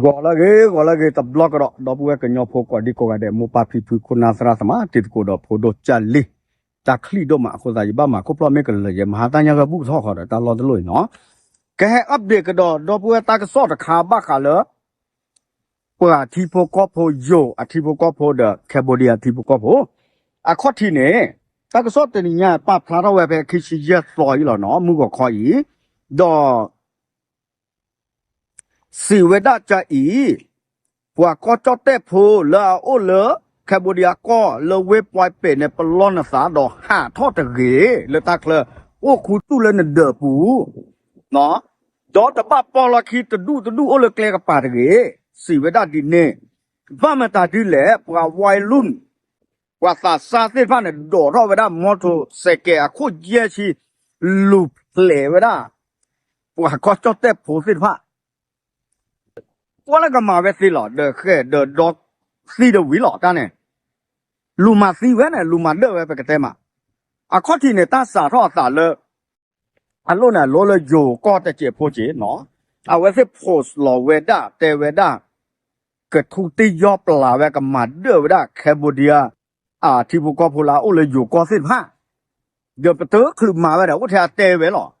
ဂီၤလၢအဂ့ၤ ဂီၤလၢအဂ့ၤ တဘျီကဒီး ဒီပုၢ်ဝဲၢ်ကညီဖိကိးဒံကိးဂၤဒဲး မိၢ်ပၢ်ဖံဖု ခိၣ်နၢ်သရၣ်သမါ တံၤသကိးဒီးဖိဒိၣ်ကၢ်လံၤ တၢ်ချံၣ်ဒိၣ်မးအဃိသတး ယဘၣ်မၤခိၣ်ဖျီၣ်မ့ၢ်ကလၢာ်ယဲ မဟါတၢ်ညါဂီၢ်ဘူၣ်ကထီၣ်ဃီဒီး တၢ်လီၢ်တလိၣ်အံၤနီၤ ကဟဲ update ကဒီး ဒီပုၢ်ဝဲၢ်တၢ်ကစီၣ်တခါဘၣ်ဃးလၢ ပှၤထံဖိကီၢ်ဖိ ယိၤအထံဖိကီၢ်ဖိဒီး Cambodia အထံဖိကီၢ်ဖိ အခီၣ်ထံးန့ၣ် တၢ်ကစီၣ်တနံၤညါပာ်ဖျါထီၣ်ဝဲဖဲခံဆံယဲၢ်သီအံၤလီၤနီၤ မုၢ်ဂီၤခီအံၤ ဒီး စံးဝဲဒၣ်ကအံၤ ပှၤကီၢ်ကၠီၣ်တဲၣ်ဖိလၢအအိၣ်လၢ Cambodia ကီၢ်လၢဝ့ၢ်ပှဲးပဲာ်န့ၣ် ပလီၢ်နသးဒီးဟးထီၣ်တဂ့ၤ လၢတၢ်ချၢ အိၣ်ခူသူၣ်လၢနဒၢးပူၤ ဒီးတဘၣ်ပီၢ်လီၢ်ခံတဒူၣ်တဒူၣ်အိၣ်လၢကျဲကပၤတဂ့ၤ စံးဝဲဒၣ်ဒ်န့ၣ် ဘၣ်မတၤဒ်လဲၣ် ပှၤဝါလူၢ် ပှၤသးစၢ်သ့ၣ်တဖၣ်န့ၣ် ဒိးထီၣ်ဝဲဒၣ် မော်တော်ဆိုင်ကယ် အခိၣ်ယဲၢ်ဆံ လူၤဖျဲးဝဲဒၣ် ပှၤကီၢ်ကၠီၣ်တဲၣ်ဖိသ့ၣ်တဖၣ် ကွၢ်လၢကမၤဝဲသ့လီၤ ဒီးဃဲၣ်ဒီးဒီသံဒီးဝံၤလီၤတၢ်န့ၣ် လူၤမၤသံဝဲန့ၣ် လူၤမၤဒၢၣ်ဝဲပကတဲမး အခီၣ်ထံးန့ၣ် တၢ်စးထီၣ်အသးလၢ အလိၣ်န့ၣ် အလိၣ်လၢယိၤကီၢ်တစဲးဖိစ့ၢ်နီၤ အဝဲသ့ၣ် post လီၤဝဲဒၣ် တဲဝဲဒၣ် ကထူတံၢ်ယီၢ်ပျးဝဲ ကမၤဒၢၣ်ဝဲဒၣ် Cambodia အထံဖိကီၢ်ဖိလၢအအိၣ်လၢယိၤကီၢ်သ့ၣ်တဖၣ် ဒီးပတချုးမၤဝဲဒီး အိၣ်ထဲအတဲဝဲလီၤ.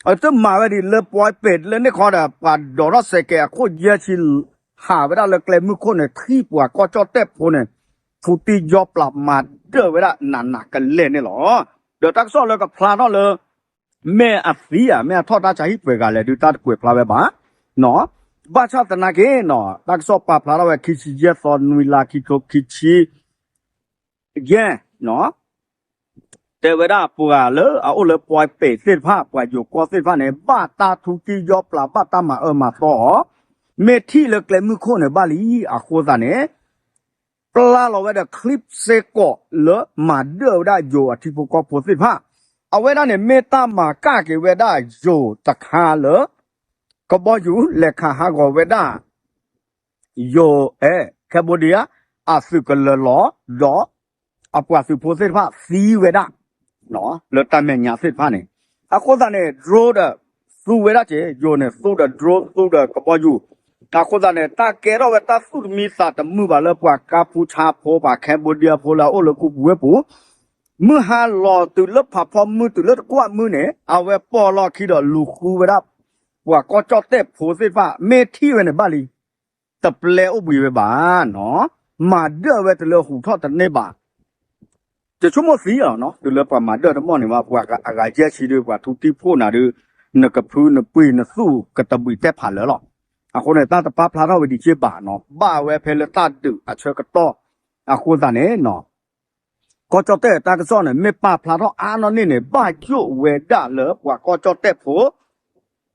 အတမၤဝဲဒ်လၢပှဲးပဲာ်လၢန့ၣ်ခီဒီး ပှၤဒိးထီၣ်စဲးကဲးအခိၣ်ယဲၢ်ဆံ ဟးဝဲဒၣ်လၢကျဲမုၢ်ခိၣ်န့ၣ် ထံၣ်ပှၤကီၢ်ကၠီၣ်တဲၣ်ဖိန့ၣ် ထူတံၢ်ယီၢ်ပျးမၤဒၢၣ်ဝဲဒၣ်နးနးကလဲာ်န့ၣ်လီၤ. ဒီးတၢ်ကစီၣ်လၢကဖျါထီၣ်လၢ မ့ၢ်အသံဧါ မ့ၢ်အထီၣ်တၢ်ဆါဟံၣ်ပှဲၤဂၤလဲၣ်ဒုး တၢ်တကွဲးဖျါဝဲဘၣ် ဘၣ်ဆၣ်သနာ်က့နီၤ တၢ်ကစီၣ်ပာ်ဖျါထီၣ်ဝဲခံဆံယဲၢ်သီ နွံလါ ခံကထိခံဆံ ယဲၢ် တဲဝဲဒၣ်ပှၤလၢအအိၣ်လၢပှဲးပဲာ်သ့ၣ်တဖၣ် ပှၤယိၤကီၢ်သ့ၣ်တဖၣ်န့ၣ် ဘၣ်တၢ်ထူတံၢ်ယီၢ်ပျး ဘၣ်တၢ်မၤအၢမၤသီအီၤ, မ့ၢ်ထံၣ်လၢကျဲမုၢ်ခိၣ်န့ၣ်ဘၣ်လံ အဃိသတးန့ၣ် ပျၢ်လီၤဝဲဒီး clip စ့ၢ်ကီးလၢမၤဒၢၣ်ဝဲဒၣ်ယိၤအထံဖိကီၢ်ဖိသ့ၣ်တဖၣ်, အဝဲဒၣ်န့ၣ် မ့ၢ်တၢ်မၤကၣ်က့ၤဝဲဒၣ်ယိၤတခါလၢ ကဘီယူၤလဲၤခးဟးဂီၤဝဲဒၣ် ယိၤ အဲ Cambodia အသုးကလၢၤလီၤ ဒီး အပှၤသုးဖိသ့ၣ်တဖၣ်သံဝဲဒၣ် လၢတၢ်မဲာ်ညါသ့ၣ်တဖၣ်န့ၣ်, အဃိသတးန့ၣ် drone ဒီး သူဝဲဒၣ်က့ၤ ယိၤန့ၣ် သူဒီး drone သူဒီးကဘီယူၤ, အဃိသတးန့ၣ် တၢ်ကဲထီၣ်ဝဲတၢ်သူၣ်တမံသးတမုာ်ဘၣ်လၢပှၤကါဖူဆါဖိ ပှၤ Cambodia ဖိလၢအအိၣ်လၢခူပူၤဝ့ၢ်ပူၤ, မုၢ်ဟါလီၤတုၤလၢဖးဖီမုၢ်တုၤလၢတကွၢ်မုၢ်န့ၣ် အဝဲပီၢ်လီၢ်ခံဒီးလူၤဃုဝဲဒၣ် ပှၤကီၢ်ကၠီၣ်တဲၣ်ဖိသ့ၣ်တဖၣ် မ့ၢ်ထံၣ်ဝဲန့ၣ်ဘၣ်လံ တပျဲအိၣ်ဘှံးဝဲဘၣ်နီၤ, မၤဒၢၣ်ဝဲတလၢဟူးထီၣ်တန့ၢ်ဘၣ်. တဆိကမိၣ်သံအီၤနီၤ, တုၤလၢပှၤမၤဒၢၣ်တမီၢ်န့ၣ်ဘၣ် ပှၤအဂၤယဲၢ်ဆံဒုး ပှၤထူတံၢ်ဖှိၣ်နၤဒုး နကဖုနပှ့ၤနသူၣ်ကတဘှံးတဲဖးလၢာ်လီၤ. အဃိန့ၣ် တၢ်တပာ်ဖျါထီၣ်ဝဲဒံးက့ဘၣ်နီၤ, ဘၣ်ဝဲဖဲလၢတၢ်ဒုးအဆၢကတီၢ် အဃိသတးန့ၣ် ကီၢ်ကၠီၣ်တဲၣ်တၢ်ကစီၣ်န့ၣ် မ့ၢ်ပာ်ဖျါထီၣ်အါနီၢ်န့ၢ်န့ၣ် ဘၣ်ယိၣ်ဝဲဒၣ်လၢပှၤကီၢ်ကၠီၣ်တဲၣ်ဖိ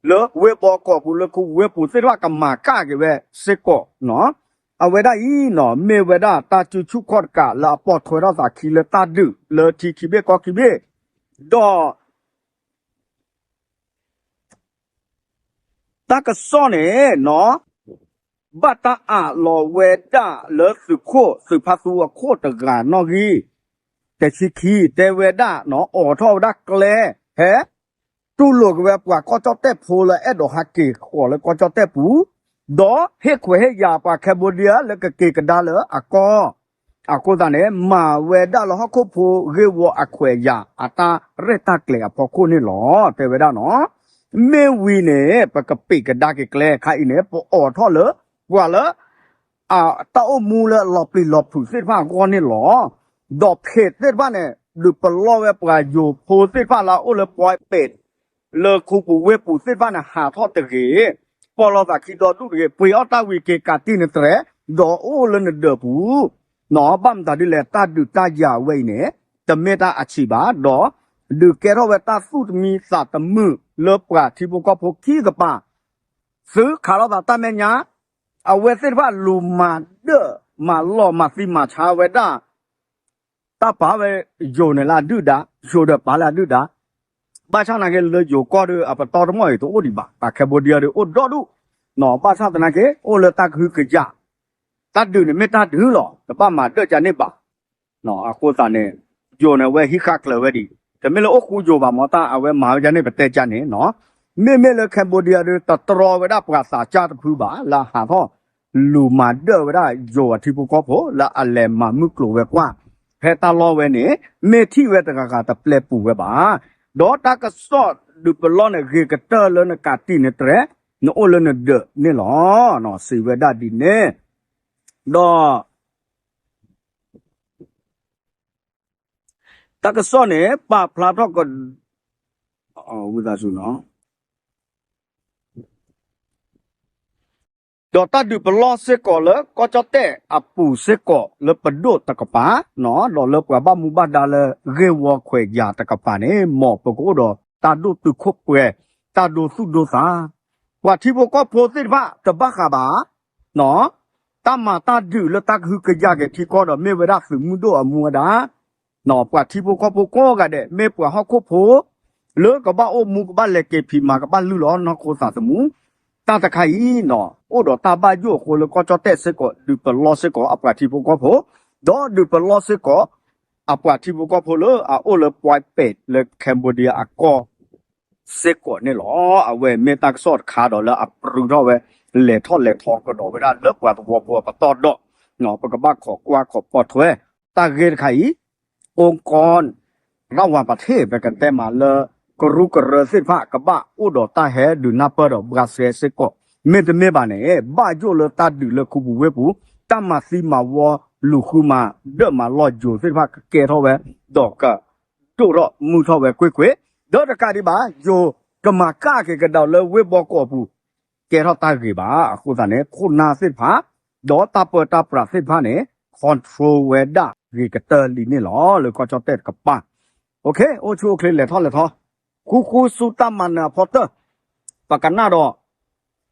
လၢဝ့ၢ်ဘီကီးပူၤ လၢခူဝ့ၢ်ပူၤသ့ၣ်တဖၣ်ကမၤကၣ်က့ၤဝဲစ့ၢ်ကီးနီၤ, အဝဲဒၣ်အံၤနီၤ မ့ၢ်ဝဲဒၣ်တၢ်စုဆူၣ်ခီၣ်တကးလၢအပိာ်ထွဲထီၣ်သးခံလၢတၢ်ဒုးလၢထံခံဘ့ၣ်ကီၢ်ခံဘ့ၣ်, ဒီး တၢ်ကစီၣ်န့ၣ်နီၤ ဘၣ်တၢ်အးလီၤဝဲဒၣ်လၢသုးခိၣ်သုးဖါသူအခိၣ်တဂၤနီၣ်ဂံၢ် တဆံခံ တဲဝဲဒၣ်နီၤ အိးထီၣ်ဝဲဒၣ်ကျဲ ဟဲ တူၢ်လိာ်က့ၤဝဲပှၤကီၢ်ကၠီၣ်တဲၣ်ဖိလၢအဲၣ်ဒိးဟးက့ၤဃီၤလၢကီၢ်ကၠီၣ်တဲၣ်ပူၤ, ဒီးဟ့ၣ်ခွဲးဟ့ၣ်ယာ်ပှၤ Cambodia လၢကက့ၤကဒါလၢအကီၢ်, အဃိသတးန့ၣ် မၤဝဲဒၣ်လၢဟီၣ်ခိၣ်ဖိဂ့ၢ်ဝီအခွဲးယာ်အတၢ်ရဲၣ်တၢ်ကျဲၤအဖီခိၣ်န့ၣ်လီၤ တဲဝဲဒၣ်နီၤ. မ့ၢ်ဝံၤန့ၣ် ပကပံးကဒါက့ၤကျဲခါအံၤန့ၣ် ပအိးထီၣ်လၢ ပှၤလၢ အတၢ်အိၣ်မူလၢအလီၤပျံၤလီၤဖုးသ့ၣ်တဖၣ်အဂီၢ်န့ၣ်လီၤ. ဒီးဖဲသ့ၣ်တဖၣ်န့ၣ် ဒုးပလီၢ်ဝဲပှၤယိၤဖိသ့ၣ်တဖၣ်လၢအအိၣ်လၢပှဲးပဲာ် လၢခူပူၤဝ့ၢ်ပူၤသ့ၣ်တဖၣ်န့ၣ် ဟးထီၣ်တဂ့ၤ, ပီၢ်လီၤသးခံဒီဒူၣ်တဂ့ၤ, ပှ့ၤအီၣ်တၢ်ဝံၤက့ၤကးတံၢ်နတြဲၤ, ဒီးအိၣ်လၢနဒၢးပူၤ နီၤ, ဘၣ်မတၤဒ်လဲၣ် တၢ်ဒုးတၢ်ယၤဝဲအံၤန့ၣ် တမ့ၢ်တၢ်အဆံးဘၣ်, ဒီးဒုးကဲထီၣ်ဝဲတၢ်သူၣ်တမံသးတမုာ်လၢပှၤထံဖိကီၢ်ဖိခံကပၤ သုခးလိာ်သးတၢ်မဲာ်ညါ, အဝဲသ့ၣ်တဖၣ်လူၤမၤဒၢၣ်မၤလီၢ်မၤသံမၤဆါဝဲဒၣ် တၢ်ပာ်ဝဲယိၤန့ၣ်လၢအဒုၣ်ဒါ, ယိၤဒီးပာ်လၢအဒုၣ်ဒါ, ဘၣ်ဆၣ်သနာ်က့လၢယိၤကီၢ်ဒီး အပတီၢ်တမီၢ်အံၤတအိၣ်ဒံးဘၣ်, ပှၤ Cambodia ဒီးအိၣ်ဒီဒူၣ်, နီၤ, ဘၣ်ဆၣ်သနာ်က့ အိၣ်လၢတၢ်ကဟုကယာ်, တၢ်ဒုးန့ၣ်မ့ၢ်တၢ်ဒုးလီၤ, တဘၣ်မၤဒၢၣ်ကန့ၢ်ဘၣ်, နီၤ, အဃိသတးန့ၣ် ယိၤန့ၣ် အဝဲဟံးဃာ်ကျၢၤဝဲဒံး, တမ့ၢ်လၢအိၣ်ဃူယိၤဘၣ်မ့ၢ်တၢ် အဝဲမၤဝဲဒ်န့ၣ် ပတဲကန့ၣ်, နီၤ, မ့မ့ၢ်လၢ Cambodia ဒီး တတြီဝဲဒၣ်ပှၤသးစၢ်တဖုဘၣ် လၢအဟးထီၣ် လူၤမၤဒၢၣ်ဝဲဒၣ်ယိၤအထံဖိကီၢ်ဖိလၢအလဲၤမၤမုၢ်ကျိၤဝဲၤကွာ် ဖဲတၢ်လီၢ်ဝဲန့ၣ် မ့ၢ်ထံၣ်ဝဲတဂၤဂၤတပျဲပူၤဝဲဘၣ်. ဒီးတၢ်ကစီၣ်ဒုးပလီၢ်န့ၣ် ဂ့ၤကတၢၢ်လၢနကးတံာ်နတြဲၤ နအိၣ်လၢနဒၢးန့ၣ်လီၤ. စံးဝဲဒၣ်ဒ်န့ၣ် ဒီး တၢ်ကစီၣ်န့ၣ် ပာ်ဖျါထီၣ်က ဝံသးစူၤနီၤ ဒီးတၢ်ဒုးပလီၢ်စ့ၢ်ကီးလၢကီၢ်ကၠီၣ်တဲၣ်အပူၤစ့ၢ်ကီးလၢပဒိၣ်တကပၤ, ဒီးလၢပှၤဘၣ်မူဘၣ်ဒါလၢဂ့ၢ်ဝီခွဲးယာ်တကပၤန့ၣ် မ်ပကအိၣ်ဒီးတၢ်ဒိၣ်တုာ်ခိၣ်ပှဲၤ, တၢ်ဒိသူၣ်ဒိသး, ပှၤထံဖိကီၢ်ဖိသ့ၣ်တဖၣ်တဘၣ်ဃးဘၣ် တၢ်မၤတၢ်ဒုးလၢတၢ်ကဟုကယာ်က့ၤထံကီၢ်ဒီးမ့ၢ်ဝဲဒၣ်သုးမုၢ်ဒိၣ်အမူဝဲဒၣ် ပှၤထံဖိကီၢ်ဖိကိးဂၤဒဲး မ့ၢ်ပှၤဟီၣ်ခိၣ်ဖိ လၢကဘၣ်အိၣ်မူကဘၣ်လဲၤက့ၤဖံးမၤကဘၣ်လုၢ်လီၤနီၢ်ခိသးသမူ, တၢ်တခါအံၤ အိၣ်ဒီးတၢ်ဘၣ်ယိၣ်အဃိလၢကီၢ်ကၠီၣ်တဲၣ်စ့ၢ်ကီး ဒုးပလီၢ်စ့ၢ်ကီးအပှၤထံဖိကီၢ်ဖိ, ဒီးဒုးပလီၢ်စ့ၢ်ကီး အပှၤထံဖိကီၢ်ဖိလၢအအိၣ်လၢ ပွဲးပဲး လၢ Cambodia အကီၢ် စ့ၢ်ကီးန့ၣ်လီၤ. အဝဲမ့ၢ်တၢ်ကစီၣ်တခါဒီးလၢအပြူထီၣ်ဝဲ လဲၤထီၣ်လဲၤထီကဒီးဝဲဒၣ်လၢပှၤသဝီဖိအပတီၢ်ဒီး ပကဘၣ်ခိးကွၢ်ခိးပိာ်ထွဲ တၢ်ဂ့ၢ်တခါအံၤ အိကီ ရဝၤပထ့ၣ် ပကတဲမးလၢ ကရူၢ်ကရၢသ့ၣ်တဖၣ် ကဘၣ်အိၣ်ဒီးတၢ်ဟဲဒုးနၢ်ပၢၢ်ဒီးဘှါစဲစ့ၢ်ကီး, မ့တမ့ၢ်ဘၣ်န့ၣ် ဘၣ်ယိၣ်လၢတၢ်ဒုးလၢခူပူၤဝ့ၢ်ပူၤ တၢ်မၤသံမၤဝီ လူၤဃုမၤဒၢၣ်မၤလီၢ်ယိၤသ့ၣ်တဖၣ်ကကဲထီၣ်ဝဲ ဒီးက ဒိၣ်ထီၣ်မုၢ်ထီၣ်ဝဲကွ့ၢ်ကွ့ၢ်, ဒီးတကးဒံးဘၣ် ယိၤကမၤကၣ်က့ၤကဒီးလၢဝ့ၢ်ဘီကီးအပူၤ ကဲထီၣ်တၢ်ဂ့ၤဘၣ်. အဃိသတးန့ၣ် ခိၣ်နၢ်သ့ၣ်တဖၣ် ဒီးတၢ်ပၢတၢ်ပြးသ့ၣ်တဖၣ်န့ၣ် control ဝဲဒၣ်ဂ့ၤကတၢၢ်လံန့ၣ်လီၤ လၢကီၢ်ကၠီၣ်တဲၣ်တကပၤ. အိၣ်ဆူၣ်အိၣ်ချ့လဲၤထီၣ်လဲၤထီ, ဃူဃူဆူတၢ်မၤနၢၤအဖီတၢၢ်, ပကနၣ်ဒီး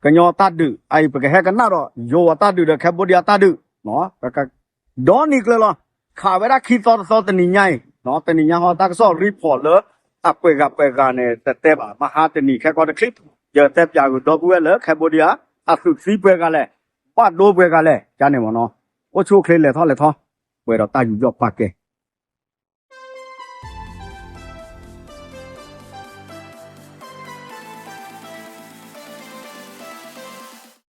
ကညီတၢ်ဒုး, ပကဟဲကနၣ်ဒီး ယိၤအတၢ်ဒုးဒီး Cambodia တၢ်ဒုး ဒီနံၤကျၢၤလီၤ. ခးဝဲဒၣ်ခံသီတသီတနံၤညါအံၤ, တနံၤညါဟီ တၢ်ကစီၣ် report လၢအပှဲၤဂၤပှဲၤဂၤန့ၣ် တတဲဘၣ် မဟါတနံၤခဲကီတချံး, ယတဲပၠးဂုာ်ဒီပုၢ်ဝဲၢ်လၢ Cambodia အသုးသံပှဲၤဂၤလဲၣ်, ဘၣ်ဒိပှဲၤဂၤလဲၣ် ကန့ၣ်မ့ၢ်နီၤ. အိၣ်ဆူၣ်အိၣ်ချ့လဲၤထီၣ်လဲၤထီ, ပှဲၤဒီးတၢ်ယူးယီၣ်ပာ်ကဲ